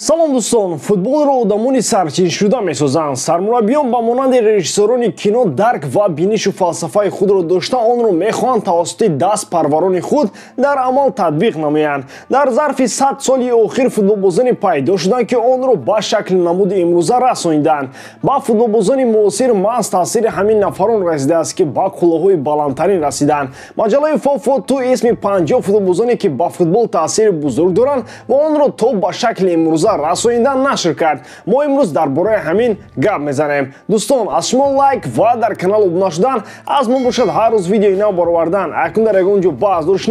Салом дӯстон, футболро одамони сарчиншуда месозанд. Сармураббиён ба монанди режиссёрони кино дарк ва бинишу фалсафаи худро дошта, онро мехоҳанд тавассути дастпарварони худ дар амал татбиқ намоянд. Дар зарфи 100 соли охир футболбозоне пайдо шуданд, ки онро ба шакли намуди имрӯза расониданд. Ба футболбозони муосир маҳз таъсири ҳамин нафарон расидааст, ки ба қуллаҳои баландтарин расиданд. Маҷаллаи 442 исми 50 футболбозоне, ки ба футбол таъсири бузург доранд ва онро то ба шакли имрӯза расонидан, нашр кард. Мо имрӯз дар бораи ҳамин гап мезанем. Дӯстон, аз шумо лайк ва дар канал обуна шудан, аз мо бошад ҳар рӯз видеои нав баровардан. Акнун дар ягон ҷо баҳс дошт,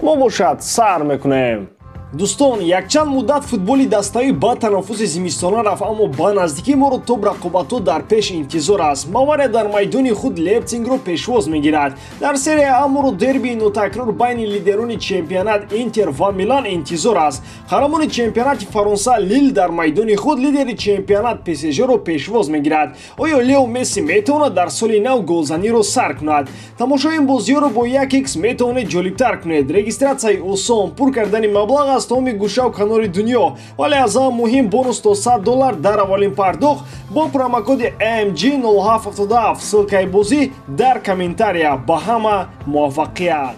мо бошад сар мекунем. Дӯстон, якчанд муддат футболи даставӣ ба танаффуси зимистона рафт, аммо ба наздикӣ моро топ рақобатҳо дар пеш интизор аст. Бавария дар майдони худ Лейпсигро пешвоз мегирад. Дар Серия А моро дербии нотакрор байни лидерони чемпионат Интер ва Милан интизор аст. Қаҳрамони чемпионати Фаронса Лил дар майдони худ лидери чемпионат ПСЖ-ро пешвоз мегирад. Оё Лео Месси метавонад дар соли нав голзаниро сар кунад? Тамошои ин бозиҳоро бо 1x метавонед ҷолибтар кунед. Регистратсияи осон, пур кардани маблағ аз тамоми гӯшаву канори дунё, вале аз ҳама муҳим бонус то $100 дар аввалин пардохт бо промокоди MG0777. Ссылкаи бозӣ дар комментария. Ба ҳама муваффақият!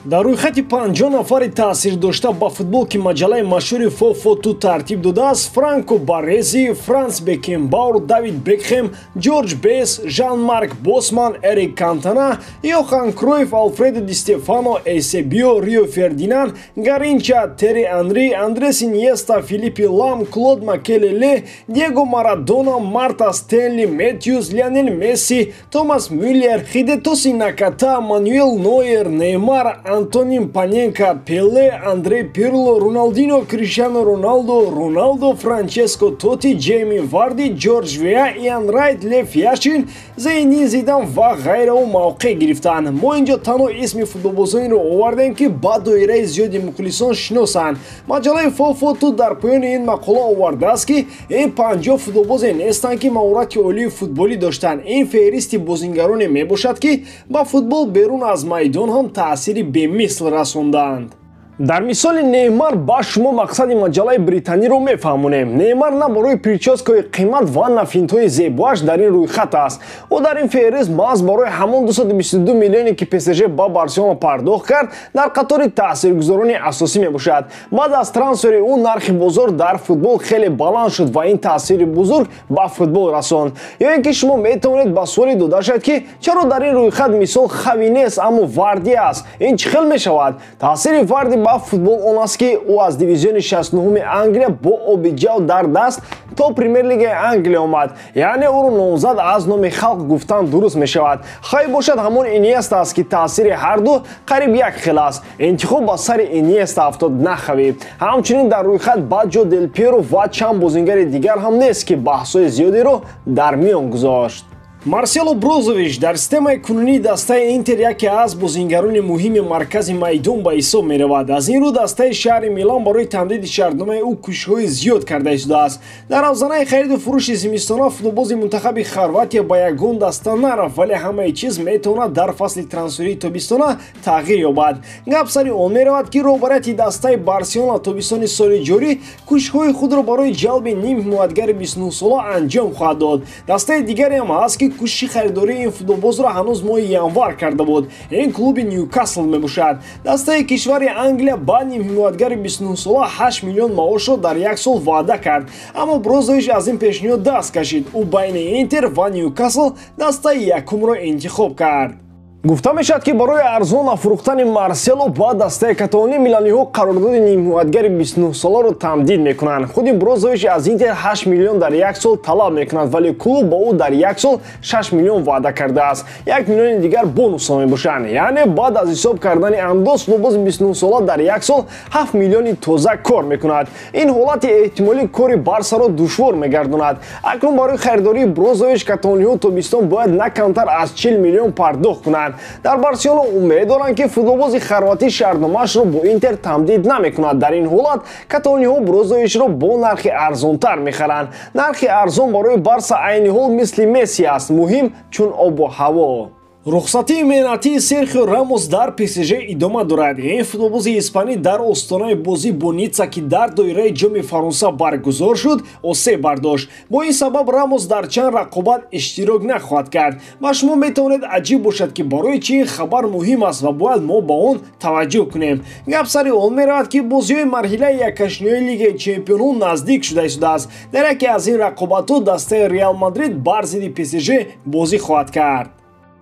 Дар рӯйхати 50 нафари таъсир дошта ба футбол, ки маҷаллаи машҳури 442 тартиб додааст, Франко Барези, Франс Бекенбауэр, Давид Бекхем, Ҷорҷ Бес, Жан-Марк Босман, Эрик Кантона, Йохан Кройф, Алфредо Ди Стефано, Эйсебио, Рио Фердинанд, Гаринча, Терри Анри, Андрес Иньеста, Филиппи Лам, Клод Макелеле, Диего Марадона, Марта Стенли Мэтьюс, Лионел Месси, Томас Мюллер, Хидетоси Наката, Мануэл Нойер, Неймар, Антонин Паненка, Пеле, Андрей Пирло, Роналдино, Криштиано Роналдо, Роналдо, Франческо Тоти, Джейми Варди, Ҷорҷ Веа, Иан Райт, Лев Яшин, Зайнидин Зидан ва ғайрао мавқеъ гирифтанд. Мо инҷо танҳо исми футболбозонеро овардем, ки ба доираи зиёди мухлисон шиносанд. Маҷаллаи 442 дар поёни ин мақола овардааст, ки ин 50 футболбозе нестанд, ки маҳорати олии футболӣ доштанд. Ин феҳристи бозингароне мебошад, ки ба футбол берун аз майдон ҳам таъсири бемисл расонданд. Дар мисоли Неймар ба шумо мақсади маҷаллаи британиро мефаҳмонем. Неймар на барои причёскаҳои қимат ва на финтҳои зебоаш дар ин рӯйхат аст. Ӯ дар ин феҳрист маҳз барои ҳамон 222 миллионе, ки ПСЖ ба Барселона пардохт кард, дар қатори таъсиргузорони асосӣ мебошад. Баъд аз трансфери ӯ нархи бозор дар футбол хеле баланд шуд ва ин таъсири бузург ба футбол расонд. Ё ин ки шумо метавонед ба суоле дода шавед, ки чаро дар ин рӯйхат мисол Хави нест, аммо Варди аст. Ин чӣ хел мешавад? Таъсири Варди ба футбол он аст, ки ӯ аз дивизиони 69-уми Англия бо оби ҷав дар даст то Премер-лигаи Англия омад. Яъне ӯро номзад аз номи халқ гуфтан дуруст мешавад. Хави бошад ҳамон Иньеста аст, ки таъсири ҳарду қариб як хел аст. Интихоб ба сари Иньеста афтод, на Хави. Ҳамчунин дар рӯйхат Баҷо, Дел Пьеро ва чанд бозингари дигар ҳам нест, ки баҳсҳои зиёдеро дар миён гузошт. Марсело Брозович дар системаи кунунии дастаи Интер яке аз бозингарони муҳими маркази майдон ба ҳисоб меравад. Аз ин рӯ дастаи шаҳри Милан барои тамдиди шартномаи ӯ кӯшишҳои зиёд карда истодааст. Дар ҳавзанаи хариду фурӯши зимистона футболбози мунтахаби Хорватия ба ягон даста нарафт, вале ҳамаи чиз метавонад дар фасли трансферии тобистона тағйир ёбад. Гап сари он меравад, ки роҳбарияти дастаи Барселона тобистони соли ҷорӣ кӯшишҳои худро барои ҷалби ним ҳимоятгари 29-сола анҷом хоҳад дод. Дастаи дигаре ҳам ҳаст, ки кӯшиши харидории ин футболбозро ҳанӯз моҳи январ карда буд. Ин клуби Ньюкасл мебошад. Дастаи кишвари Англия ба нимҳимоятгари 29-сола 8 миллион маошро дар як сол ваъда кард, аммо Брозович аз ин пешниҳод даст кашид. Ӯ байни Интер ва Ньюкасл дастаи якумро интихоб кард. Гуфта мешавад, ки барои арзон афрӯхтани Марсело ба дастаи каталонӣ миланиҳо қарордоди нимҳимоятгари 29-соларо тамдид мекунанд. Худи Брозович аз Интер 8 миллион дар як сол талаб мекунад, вале клуб ба ӯ дар як сол 6 миллион ваъда кардааст. 1 миллиони дигар бонусҳо мебошанд. Яъне баъд аз ҳисоб кардани андоз футболбози 29-сола дар як сол 7 миллиони тоза кор мекунад. Ин ҳолати эҳтимолӣ кори Барсаро душвор мегардонад. Акнун барои харидории Брозович каталониҳо тобистон бояд на камтар аз 40 миллион пардохт кунанд. Дар Барселона умед доранд, ки футболбози хорватӣ шартномаашро бо Интер тамдид намекунад. Дар ин ҳолат каталониҳо Брозовичро бо нархи арзонтар мехаранд. Нархи арзон барои Барса айни ҳол мисли Месси аст, муҳим чун обу ҳаво. Рухсатии меҳнатии Серхио Рамос дар ПСЖ идома дорад. Ин футболбози испанӣ дар остонаи бозӣ бо Ницца, ки дар доираи Ҷоми Фаронса баргузор шуд, осеб бардошт. Бо ин сабаб Рамос дар чанд рақобат иштирок нахоҳад кард. Ва шумо метавонед аҷиб бошад, ки барои чи ин хабар муҳим аст ва бояд мо ба он таваҷҷӯҳ кунем. Гап сари он меравад, ки бозиҳои марҳилаи якҳаштниҳои Лигаи Чемпионҳо наздик шуда истодааст. Дар яке аз ин рақобатҳо дастаи Реал Мадрид бар зидди ПСЖ бозӣ хоҳад кард.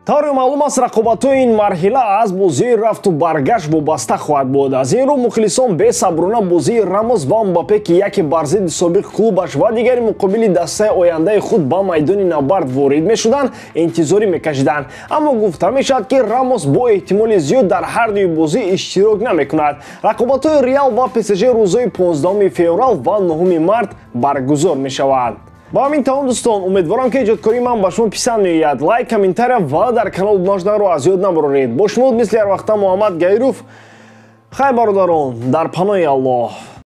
Тавре маълум аст, рақобатҳои ин марҳила аз бозии рафту баргашт вобаста хоҳад буд. Аз ин рӯ мухлисон бесаброна бозии Рамос ва Мбаппе, ки яке бар зидди собиқ клубаш ва дигари муқобили дастаи ояндаи худ ба майдони набард ворид мешуданд, интизорӣ мекашиданд. Аммо гуфта мешавад, ки Рамос бо эҳтимоли зиёд дар ҳар дуи бозӣ иштирок намекунад. Рақобатҳои Реал ва ПСЖ рӯзҳои 15 феврал ва 9 март баргузор мешавад. Ба ҳамин тамом, дӯстон. Умедворам, ки эҷодкории ман ба шумо писанд меояд. Лайк, комментария ва дар канал обуна шуданро аз ёд набароред. Бо шумо мисли ҳар вақта Муҳаммад Гаиров. Хайр, бародарон, дар паноҳи Аллоҳ.